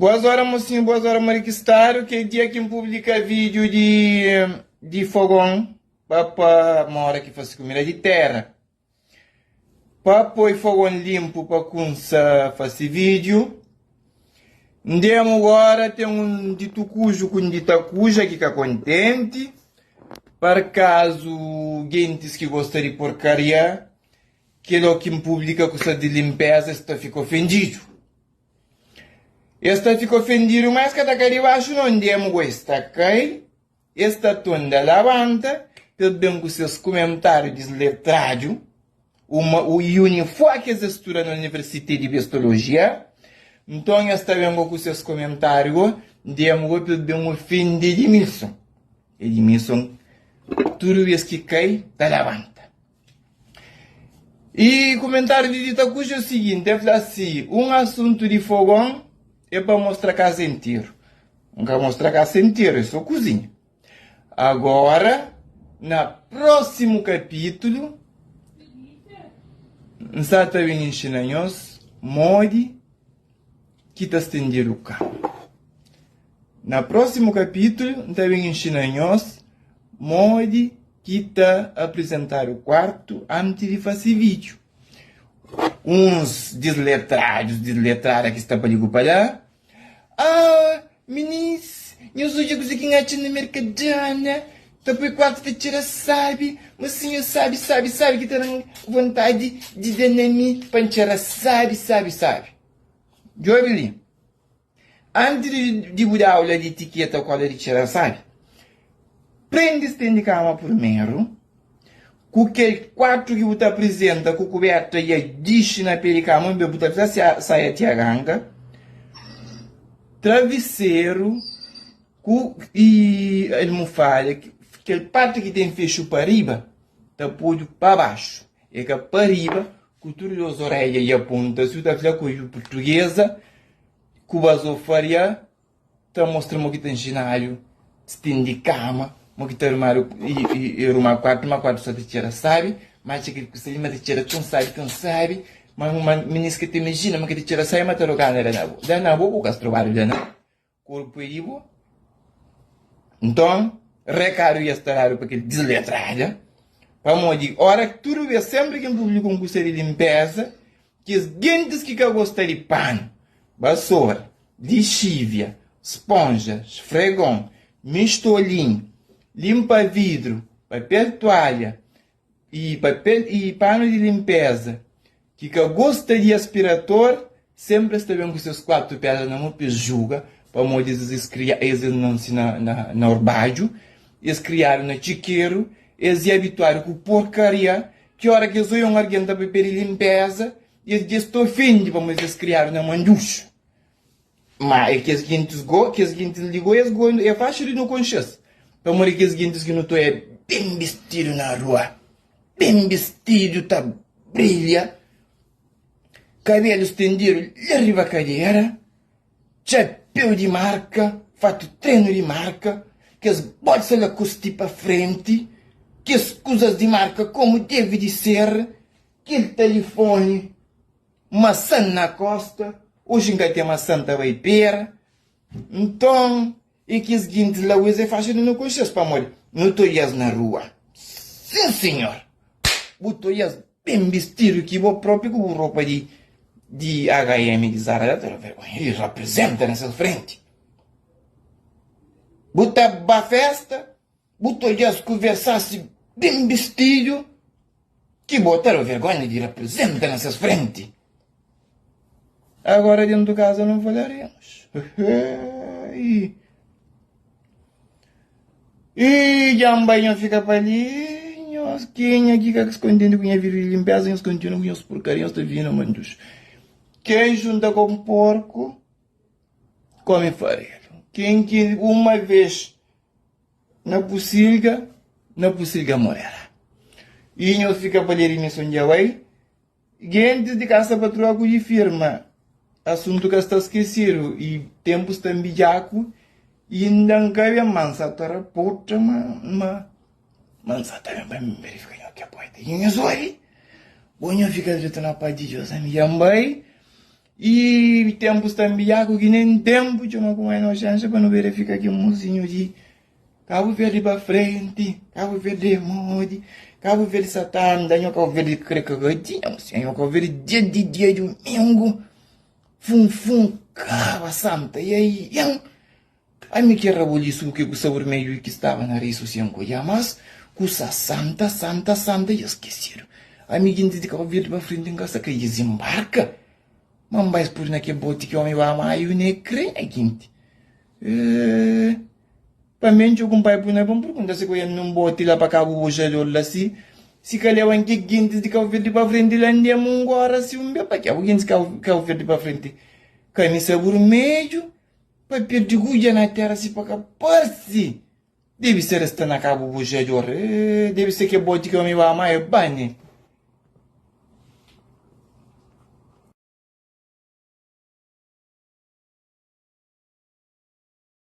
Boas ora mocinho, boas ora marikistadu. Kel dia ki N publika vídeo di di fogon pa pa mora ki fasi kumida di tera. Pa poi fogon limpu pa kunsa fasi vídeo. Ndemu gora ten un ditukuju ku un ditakuja ki ka kontenti. Par kazu gentis ki gosta di porkaria, kel ki N publika kusa di limpeza es ta fika ofendidu. Es ta fika ofendidu, ma es ka ta kai di baxu no. Ndemu go es ta kai, es ta tonda labanta pa es ben ku ses kumentariu disletradu, uma u unifoa ki es studa na universite di bestolojia. Nton es ta ben go ku ses kumentariu go, ndemu go pa es ben ofende Edmilson. Edmilson tudu bes ki kai ta labanta. I kumentariu di Ditakuxi é o siginti, el fla si, Un asuntu di fogon é pa mostra kasa interu. N ka mostra kasa interu, é so kuzinha. Agora, na prósimu kapítulu, N sa ta ben inxina nhos modi ki ta stendedu kama. Na prósimu kapítulu, N ta ben inxina nhos modi ki ta aprizentadu kuartu antis di fase vídiu. Uns disletradus, disletrada ki sta pa li ku pa la, Ah, minis, nhos odja kuze ki N atxa na Merkadona, ta poi kuartu ta txera sabi, ma si nhos sabi, sabi, sabi ki ta da-m vontadi di da na mi pa N txera sabi, sabi, sabi. Djobe li. Antis di bu da aula di etiketa ku aula di txera sabi, prende stende kama purmeru, ku kel kuartu ki bu ta aprizenta ku kuberta ya dixi na pe di kama, unbe bu ta fla saia ti aganka, traviseru ku i almofada, kel parti ki ten fexu pa riba ta podu pa baxu, e ka pa riba ku tudu dos oreja ya ponta si bu ta fla ku purtugeza ku bazofaria ta mostra mo ki ta nxinadu stende kama mo ki ta armadu i aruma kuartu ma kuartu sa ta txera sabi ma atxa kel kusa li ma ta txera ton sabi ton sabi ma ma minis ka ta imajina ma ka ta txera sabi ma ta rogana da na bo da na bo bo ka strobadu da na Korpu é di bo. Nton, rekadu ia sta dadu pa kel disletrada, pamodi ora tudu bes, senpri ki N publika un kusa di linpeza, kes gentis ki ka gosta di panu, basora, lixívia, sponja, sfregon, mistolinhu, linpa vidru, papel tualha i papel i panu di linpeza, Ki ka gosta di aspirator, senpri es ta ben ku ses 4 pedra na mon pa es juga, pamodi es es kria, es es nansi na na na orbadju, es kriadu na txikeru, es é abituadu ku porkaria, ki ora ki es oia un argen ta papia di linpeza, es dja es ta ofendi pamodi es kriadu na manduxu. Ma é kes gentis go, kes gentis li go, es go é faxi di nu konxe-s, pamodi kes gentis ki nu ta oia ben bistidu na rua, ben bistidu ta brilha, kabelu stendidu la riba kadera, txapéu di marka, fatu trenu di marka, kes bolsa la kusti pa frenti, kes kuzas di marka komu debe di ser, kel talifoni. Masan na kosta, oji N ka ten masan ta bai pera. Nton, e kes gintis la ois é faxi di nu konxe-s pamodi nu ta oia-s na rua. Sin sinhor! Bu ta oia-s ben bistidu ki bo propi ku bu ropa di di HM di Zara la ta da vergonha di raprizenta na ses frenti. Bu ta ba festa, bu ta oia-s ku Versace ben bistidu. Ki bo ta da vergonha di raprizenta na ses frenti. Agora dentu kaza não falaremos. E dja bai nho fika pa li, nhos kenha ki ka kontenti ku nha vídeo di limpeza, nhos kontinua ku nhos porcaria, nhos ta vive na mandus. Ken junta com porco, come farelo. Ken ki uma vez Na pusilga, na pusilga morera. I nhos fika pa ler emison dja bai. Gentis di kasa patroa ku di firma. Asuntu ka sta skesidu i tempu sta nbidjaku i inda N ka ben ma N sa ta raporta ma ma ma N sa ta ben pa N verifika nho ke poeta. I nhos obi? Bo nho fika dretu na paz di Deus ami dja N bai. I tempu sta nbiaku ki nen tempu txoma ku mai noxenxa pa nu verifika ki mozinhu di Kabu Verdi pa frenti, Kabu Verdi é modi, Kabu Verdi sa ta anda, nho Kabu Verdi kre kagadinha, nho Kabu Verdi dia di dia dumingu, fun fun kaba santa iai ian. Ami ki rabolisu ki ku sa burmedju ki staba na rei sosian ku odja mas ku sa santa santa santa dja skesidu. Ami jintis di Kabu Verdi pa frenti N ka sa ka dizinbarka ma N bai spudi na ke boti ki omi ba maiu ne kre nha jinti. Eeh pa mentxu ku N bai pui na bon purgunta si ku oja nun boti la pa Kabu Bojador la si si ka leba N ke jintis di Kabu Verdi pa frenti la N dema un gora si un be pa ke bu jintis Kabu Verdi pa frenti kamisa burmedju. Pa pirdi gudja na tera si pa ka parsi. Debe ser es sta na kabu bujador. Debe ser ke boti ki omi ba ma e bani.